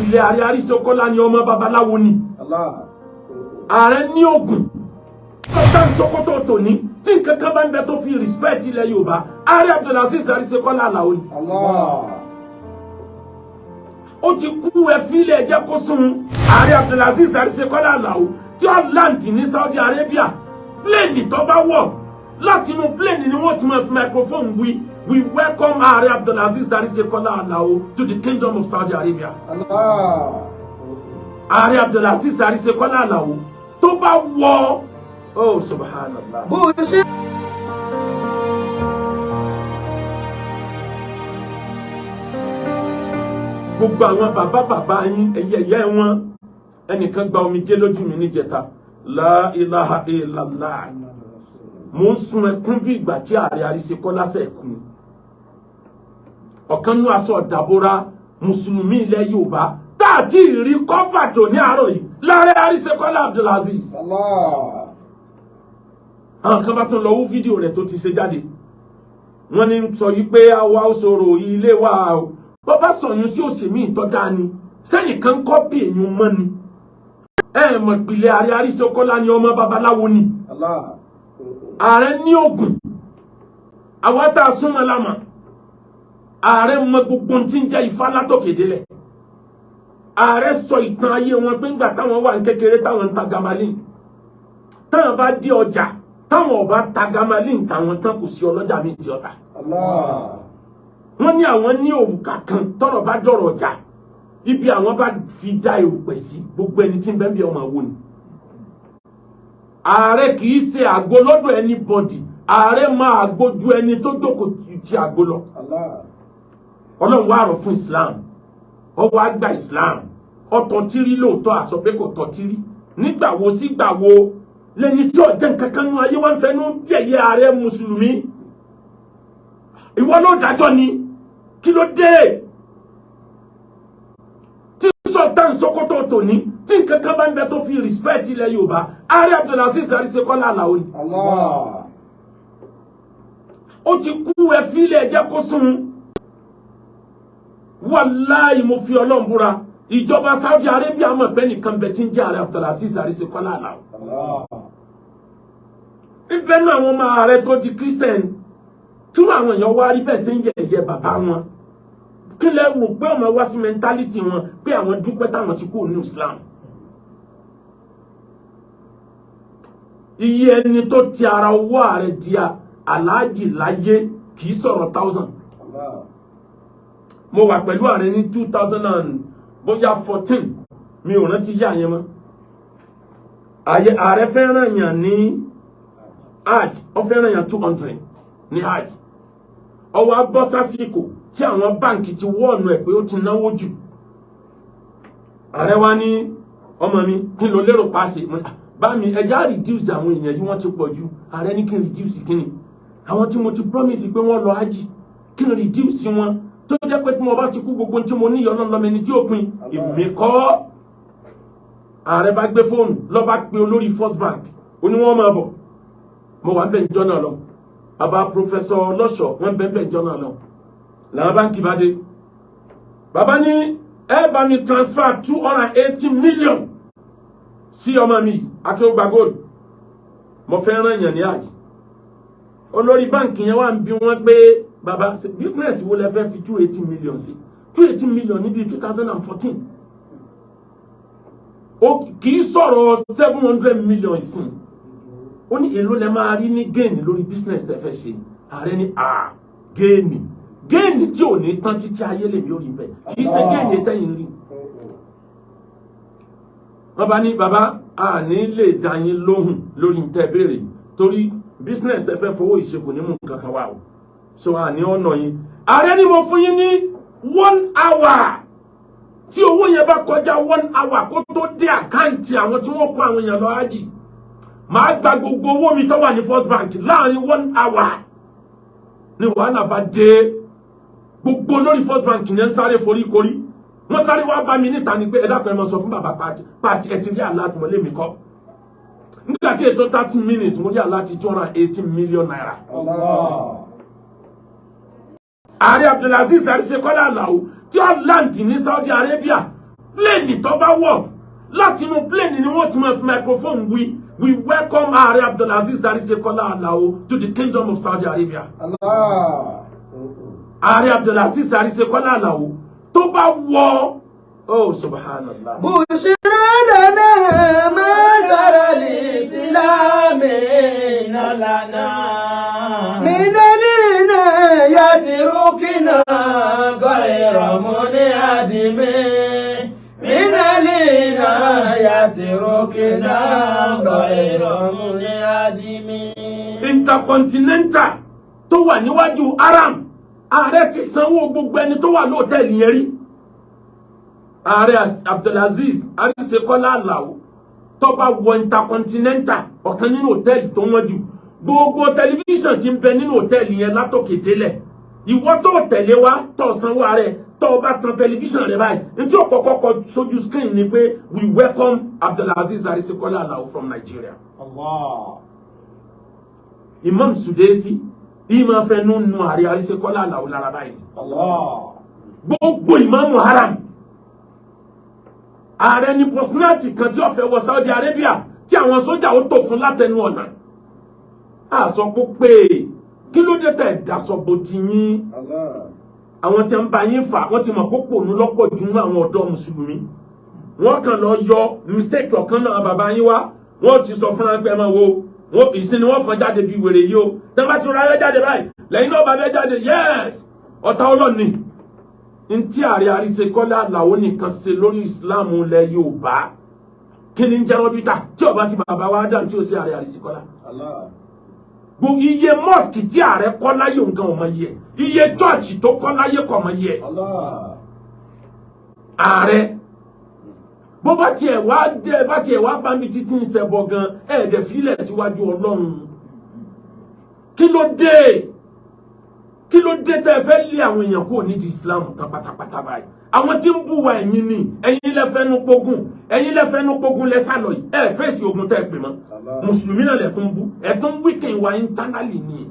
Ìpìlẹ̀ ààrẹ Àríṣekọ́lá ni ọmọ babaláwo ni. Ààrẹ ní oògùn Sultan Sokoto tòní. Tí nǹkan kan bá ń bẹ tó fi respect ilẹ̀ Yorùbá, ààrẹ Abdulaziz Àríṣekọ́lá Àlàó ni. Ó ti kú, ẹ fílẹ̀, ẹ jẹ́ kó sùn. Ààrẹ Abdulaziz Àríṣekọ́lá Àlàó tí ó land ní Saudi Arabia, plane tó bá wọ̀, láti inú plane ni wọ́n ti máa fi microphone wí, "We welcome ààrẹ Abdulaziz Àríṣekọ́lá Àlàó to the Kingdom of Saudi Arabia." Ààrẹ Abdulaziz Àríṣekọ́lá Àlàó tó bá wọ, oh subhanallah. Bó o ṣe. Gbogbo àwọn bàbá bàbá yín, ẹyẹ ẹyẹ wọn, ẹnìkan gba omijé lójú mi níjẹta. La ilaha illallah. Mo ń sun ẹkún bí ìgbà tí ààrẹ Àríṣekọ́lá ṣe kú. Ọ̀kan nú aṣọ ọ̀dàbora mùsùlùmí ilẹ̀ Yorùbá tá a ti rí kọ́fà tó ní àárọ̀ yìí láàrẹ Àríṣekọ́lá Abdulaziz. Àwọn kan bá tún lọ wú fídíò rẹ̀ tó ti ṣe jáde, wọ́n ní sọ yìí pé àwa ó sọ̀rọ̀ ilé wa o. Bọ́bá sọ̀yún sí òṣèmí ìtọ́jà ni sẹ́yìn kan kọ́pì èèyàn mọ́ ni. Ẹ mọ̀, ìpìlẹ̀ ààrẹ Àríṣekọ́lá ni ọmọ babaláwo ni. Ààrẹ ní oògùn. Àwa tá a súnmọ́ lámà, ààrẹ mọ gbogbo tí ń jẹ́ Ifá látòkè délẹ̀. Ààrẹ sọ ìtàn ayé wọn pé ńgbà táwọn wà ní kékeré, táwọn ń ta gamalin, táwọn bá dé ọjà, táwọn ọba ta gamalin táwọn tán, kò sí ọlọ́jà mi ti ọ̀tà. Wọ́n ní àwọn ní òrùka kan, tọ́rọ̀ bá dọ̀rọ̀ ọjà, ibi àwọn bá fi dá erùpẹ̀ sí, gbogbo ẹni tí ń bẹ bí ọmọ wo ni. Ààrẹ kì í ṣe àgbo lọ́dọ̀ anybody. Ààrẹ máa àgbo ju ẹni tó jókòó ti àgbo lọ. Ọlọ́run wá rọ̀ fún Islam, ọwọ́ àgbà Islam ọ̀tọ̀ tírí lóòótọ́, àsọ pé kò tọ̀ tírí. Nígbà wo sígbà wo lẹni tí ọ̀jẹ̀ nǹkan kan nú ayé wá ń fẹnu yẹ̀yẹ́ ààrẹ mùsùlùmí? Ìwọ ló dájọ́ ni. Kí ló dé tí Sultan Sokoto tòní, tí nǹkan kan bá ń bẹ tó fi respect ilẹ̀ Yorùbá, ààrẹ Abdulaziz Àríṣekọ́lá Àlàó ni. Ó ti kú, ẹ fílẹ̀, ẹ jẹ́ kó sùn. Wàláì, mo fi Ọlọ́run búra, ìjọba Saudi Arabia mọ̀ pé nìkan bẹ tí ń jẹ́ ààrẹ Abdulaziz Àríṣekọ́lá Àlàó. Ibẹ̀ náà, àwọn ọmọ ààrẹ tó di Christian, kí wọ́n àwọn èèyàn wá rí bẹ́ẹ̀ ṣe ń yẹ̀yẹ́ bàbá wọn, kí lẹ rò pé ọmọ wá sí mentality wọn pé àwọn dúpẹ́ táwọn ti kúrò ní Islam? Iye ẹni tó ti ara owó ààrẹ di aláàjì láyé kì í sọ̀rọ̀ thousand. Mo wà pẹ̀lú ààrẹ ní two thousand and bóyá 14, mi ò rántí yá yẹn mọ́. Ààrẹ fẹ́ràn yàn ní hajj, ó fẹ́ràn yàn 200 ní hajj. Ọwọ́ abọ́ sásìkò tí àwọn báǹkì ti wọ́ọ̀nù ẹ̀ pé ó ti náwó jù. Ààrẹ wa ní, "Ọmọ mi, kí n ló lérò paṣẹ bá mi? Ẹja reduce àwọn èèyàn yìí, wọ́n ti pọ̀ jù." Ààrẹ ní kí n reduce kí ni? Àwọn tí mo ti promise pé wọ́n lọ hajj, kí n reduce wọn, tó jẹ́ pé tí mo bá ti kú, gbogbo tí mo ní ìyọ́nà lọ́mọ ẹni tí ó pin èmi kọ́. Ààrẹ bá gbé fóònù, ló bá pe olórí First Bank, ó ní wọ́n máa bọ̀. Mo wà bẹ́ẹ̀ níjọ́ náà lọ. Bàbá Professor Lọ́ṣọ̀, wọ́n bẹ́ẹ̀ bẹ́ẹ̀ níjọ́ náà lọ. Làwọn báńkì bá dé, bàbá ní, "Ẹ bá mi transfer 280 million sí ọmọ mi Akéwògbà Gold, mo fẹ́ ràn yàn ní àyè." Olórí báńkì yẹn wà ń bí wọ́n pé, "Bàbá, business wo lẹ fẹ́ fi 280 million sí?" 280 million níbi 2014, ó kì í sọ̀rọ̀ 700 million ìsìn. Ó ní, "Èló lẹ máa rí ní gain lórí business tẹ fẹ́ ṣe?" Ààrẹ ní, "À, gain tí ò ní tán títí ayé lèmi ò rí bẹ́ẹ̀, kì í ṣe gain tẹ́yìn rí." Wọ́n bá ní, "Bàbá, a ní lè dá yín lóhùn lórí tẹ́ béèrè, torí business tẹ́ fẹ́ fowó ìṣègùn ní mú kankan wá o, so a ní ọ̀nà yín." Ààrẹ ní, "Mo fún yín ní one hour. Tí owó yẹn bá kọjá one hour kó tó dé account àwọn tí wọ́n kó àwọn èèyàn lọ ájì, màá gba gbogbo owó mi tó wà ní First Bank láàrin one hour." Ní wàhálà bá dé, gbogbo lórí First Bank yẹn sáré forí korí, wọ́n sáré wá bá mi níta ni pé, "Ẹ dákun, ẹ máa sọ fún bàbá pàtì, ẹ ti rí alert mọ́lé mi kọ́." Nígbà tí ètò 30 minutes, mo rí alert ₦280 million. Ààrẹ Abdulaziz Àríṣekọ́lá Àlàó tí ó land ní Saudi Arabia, Plane tó bá wọ̀, láti inú plane ni wọ́n ti máa fi microphone wí, "We welcome Ààrẹ Abdulaziz Arisekola Alao to the Kingdom of Saudi Arabia." Allah. Ààrẹ Abdulaziz Arisekola Alao tó bá wọ, oh subhanallah. بشرى لنا ما سر الإسلام لنا من العناية ركنا غير منعدم، من العناية ركنا غير منعدم. Intercontinental tó wà níwájú Haram, ààrẹ ti sanwó gbogbo ẹni tó wà lóòtẹ́ẹ̀lì yẹn rí. Ààrẹ Abdulaziz Arisekola Alao tó bá wọ Intercontinental, ọ̀kan nínú hòtẹ́ẹ̀lì tó wọ́n jù, gbogbo tẹlifíṣàn tí ń bẹ nínú hòtẹ́ẹ̀lì yẹn látòkè délẹ̀, ìwọ tó tẹ̀lé wa tó sanwó ààrẹ, tó o bá tan tẹlifíṣàn rẹ báyìí, ní tí ó kọ́kọ́ kọ sójú screen ni pé, "We welcome Abdulaziz Arisekola Alao from Nigeria." Allah. Imam Sudesi ìmọ̀ fẹnu nu ààrẹ Arisekola Alao lára báyìí. Allah. Gbogbo ìmáàmù Haram, ààrẹ ní personality kan tí ó fẹ́ wọ Saudi Arabia tí àwọn sójà ó tò fún látẹnu ọ̀nà àsọ pé kí ló dé tẹ̀ dasọ bo ti yín? Allah. Àwọn tí ń bá yín fà, wọ́n ti mọ̀ kó pònú lọ́pọ̀ jù nínú àwọn ọ̀dọ́ mùsùlùmí. Wọ́n kàn lọ yọ mistake ọ̀kan náà bàbá yín wá, wọ́n ti sọ fúnra pé ẹ máa wo wọ́n ìsinmi, wọ́n fọ́n jáde bí wèrè yìí o. Tí wọ́n bá ti rárá jáde báyìí, lẹ́yìn náà bá bẹ́ jáde, yes, ọ̀tá ọlọ́ni ntí ààrẹ Àríṣekọ́lá Àlàó nìkan ṣe lórí Ìsìláàmù ilẹ̀ Yorùbá. Kí ni ń jẹ́ rọ́bítà tí ó bá sí bàbá wa Adam, tí ó sí ààrẹ Àríṣekọ́lá? Allah. Gbogbo iye mosque tí ààrẹ kọ́ láyé nǹkan ọmọ yẹ, iye church tó kọ́ láyé kọ́ ọmọ yẹ. Allah. Ààrẹ bó bá tiẹ̀ wá dé, bá tiẹ̀ wá bá mi títí ń ṣẹbọ gan, ẹ̀ẹ́dẹ̀ filẹ̀ síwájú Ọlọ́run. Kí ló dé? Kí ló dé tẹ́ ẹ fẹ́ lé àwọn èèyàn kúrò nídìí Islam tán pátápátá báyìí? Àwọn tí ń bú wa, ẹ̀yin ni, ẹ̀yin lẹ fẹ́nu pógún, ẹ̀yin lẹ fẹ́nu pógún lẹ sálọ yìí. Ẹ fèsì ogun tẹ́ ẹ pè mọ́. Allah. Mùsùlùmí náà lẹ̀kún bú, ẹ̀tún weaken wa internally ni.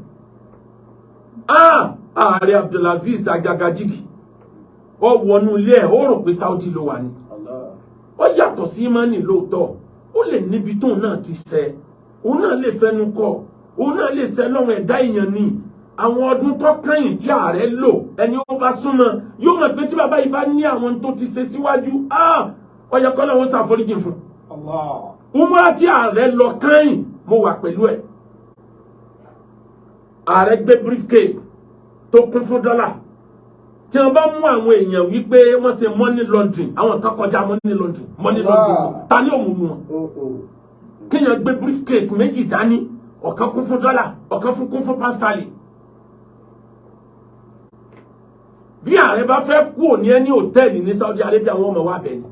Ah, ààrẹ Abdulaziz Agagajigi ó wọnú ilé ẹ̀, ó rò pé Saudi ló wà ní. Allah. Ó yàtọ̀ sí imani lóòótọ́, ó lè níbi tóun náà ti ṣẹ, òun náà lè fẹnu kọ, òun náà lè ṣẹ lọ́rùn, ẹ̀dá èèyàn ni. Àwọn ọdún tó kẹ́yìn tí ààrẹ lò, ẹni ó bá súnmọ́ yóò mọ̀ pé tí bàbá yìí bá ní àwọn tó ti ṣe síwájú, ah, ó yẹ kọ́ lọ́wọ́ ṣàforíjì fún. Allah. Umrah tí ààrẹ lọ kẹ́yìn, mo wà pẹ̀lú ẹ̀. Ààrẹ gbé briefcase tó kún fún dọ́là. Tí wọ́n bá mú àwọn èèyàn wípé wọ́n ṣe money laundering, àwọn kan kọjá money laundering, money laundering. Ta ni òun mú wọn? Oh oh. Kéèyàn gbé briefcase méjì dání, ọ̀kan kún fún dọ́là, ọ̀kan kún fún pásítálì. Bí ààrẹ bá fẹ́ kúrò ní ẹni hòtẹ́ẹ̀lì ní Saudi Arabia, wọn ọmọ wa bẹ̀ ni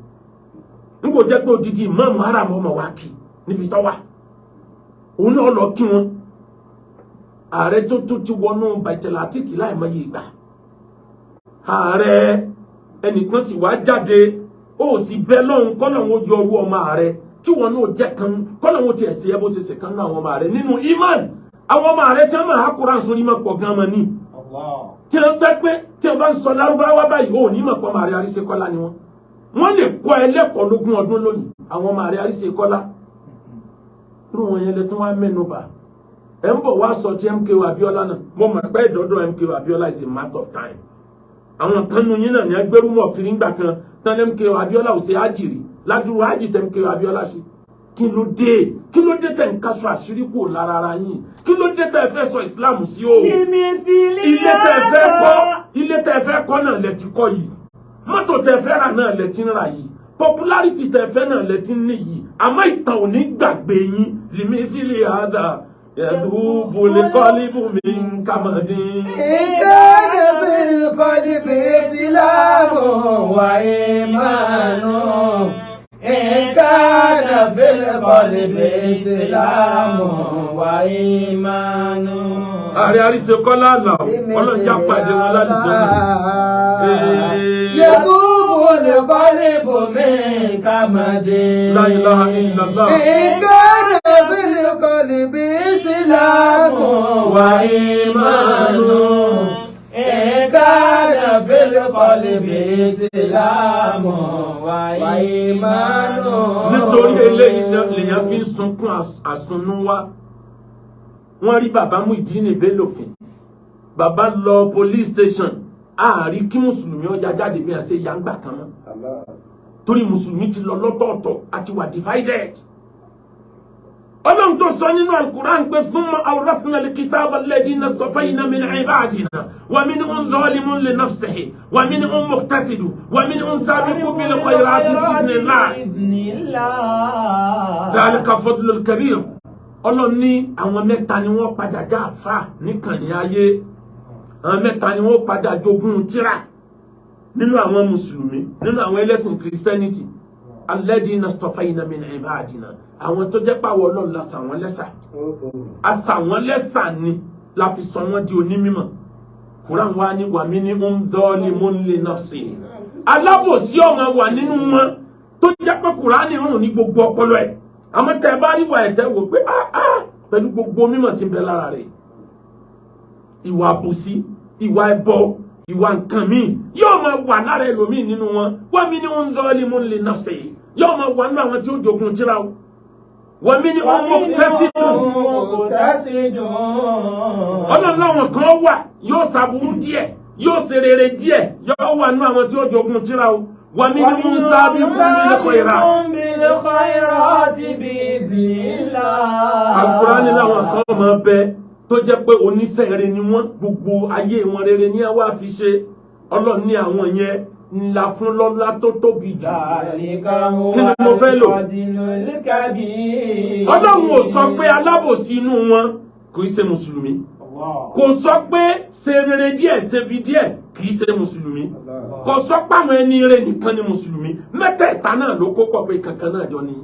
n kò jẹ́ pé odidi ìmáàmù Haram ọmọ wa kì níbi tó wà, òun náà lọ kí wọn. Ààrẹ tó ti wọnú Baitelatik láìmọye ìgbà, ààrẹ ẹnìkan sì wá jáde, ó sì bẹ lọ́hùn kọ́lọ́hún ó yọ owó ọmọ ààrẹ tí wọn náà jẹ́ kan, kọ́lọ́hún ó tiẹ̀ ṣe é bó ṣe ṣe kan náà. Àwọn ọmọ ààrẹ nínú iman, àwọn ọmọ ààrẹ tí wọ́n máa Kùránì sórí máa pọ̀ gan mọ́ ní Allah. tí wọ́n fẹ́ pé tí wọ́n bá ń sọ lárúbáwá báyìí, ó ní mọ̀ pọ̀ ọmọ ààrẹ Àríṣekọ́lá ni wọ́n. Wọ́n lè kọ́ ẹlẹ́kọ̀ọ́ lógún ọdún lónìí. Àwọn ọmọ ààrẹ Àríṣekọ́lá irú wọn yẹn lè tún wá mẹ́nu bà. Ẹ̀ ń bọ̀ wá sọ ti MKO Abiola náà. Mo mọ̀ pé ìdọ́dọ̀ MKO Abiola is a matter of time. Àwọn kan nu yín náà ní ẹgbẹ́rú mọ̀ kiri ńgbà kan tán. MKO Abiola ò ṣe ájìrì ládùúrú ájì tẹ MKO Abiola ṣe. Kí ló dé? Kí ló dé tẹ̀ ń kaṣọ àṣírí kúrò lára ara yín? Kí ló dé tẹ̀ fẹ́ sọ Islam sí o? Ilé tẹ̀ fẹ́ kọ́, ilé tẹ̀ fẹ́ kọ́ náà lẹ ti kọ́ yìí, mọ́tò tẹ̀ fẹ́ rà náà lẹ ti ń rà yìí, popularity tẹ̀ fẹ́ náà lẹ ti ń ní yìí, àmọ́ ìtàn ò ní gbàgbé yín. لمثل هذا يذوب القلب من كمد. إن كان في القلب إسلام وإيمان، إن كان في القلب إسلام وإيمان. Ààrẹ Àríṣekọ́lá Àlàó, ọlọ́njà pàdé wọn lálùjọ náà. يذوب القلب من كمد. لا إله إلا الله. إن كان في القلب إسلام وإيمان، إن كان في القلب إسلام وإيمان. وإيمان. Nítorí eléyìí lèèyàn fi ń sunkún àsunnúwá. Wọ́n rí bàbá Muyideen Bello fín. Bàbá lọ police station, àárí kí mùsùlùmí ọjà jáde bí a ṣe yà ń gbà kan mọ́, torí mùsùlùmí ti lọ lọ́tọ̀ọ̀tọ̀ àti wà divided. Ọlọ́run tó sọ nínú Alukur'an pé thumma awrasna al-kitaba alladhina istafayna min ibadina wa minhum zalimun li nafsihi wa minhum muqtasidun wa minhum sabiqun bil khayrati bi idhnillah dhalika fadlul kabir. Ọlọ́run ní àwọn mẹ́ta ni wọ́n padà já àfà níkànnì ayé, àwọn mẹ́ta ni wọ́n padà jogún tírà nínú àwọn mùsùlùmí, nínú àwọn ẹlẹ́sìn Christianity. Alladhina istafayna min ibadina, àwọn tó jẹ́ pàwọ́ Ọlọ́run la sà wọ́n lẹ́sà, a sà wọ́n lẹ́sà ni la fi sọ wọ́n di onímọ̀. Quran wa ni wa minhum zalimun li nafsihi, alábòsí ọ̀wọ́n wà nínú wọn tó jẹ́ pé Quran rùn ní gbogbo ọpọlọ ẹ̀. Àmọ́ tẹ́ bá rí wà ẹ̀ tẹ́ wò pé ah ah, pẹ̀lú gbogbo mímọ̀ tí ń bẹ lára rẹ̀, ìwà àbòsí, ìwà ẹbọ, ìwà nǹkan míì yóò máa wà lára ẹlòmíì nínú wọn. Wa minhum zalimun li nafsihi yóò máa wà nínú àwọn tí ó jogun tíra o. Wa minhum muqtasidun. مقتصد. Ọlọ́run láwọn kan wà, yóò ṣàbùrú díẹ̀, yóò ṣe rere díẹ̀, yóò wà nínú àwọn tí ó jogun tíra o. Wa minhum sabiqun bil khairat. بالخيرات بإذن الله. Al-Qur'ani láwọn kan máa bẹ tó jẹ́ pé oníṣẹ́ rere ni wọ́n, gbogbo ayé wọn rere ní àwa fi ṣe. Ọlọ́run ní àwọn yẹn ńlá fún lọ́lá tó tóbi jù. ذلك هو Kí ni mo fẹ́ lò? الفضل الكبير. Ọlọ́run ò sọ pé alábòsí inú wọn kì í ṣe mùsùlùmí, kò sọ pé ṣe rere díẹ̀, ṣe bí díẹ̀ kì í ṣe mùsùlùmí, kò sọ pé àwọn ẹni rere nìkan ni mùsùlùmí. Mẹ́tẹ̀ẹ̀ta náà ló kó pọ̀ pé kankan náà jọ nìyí.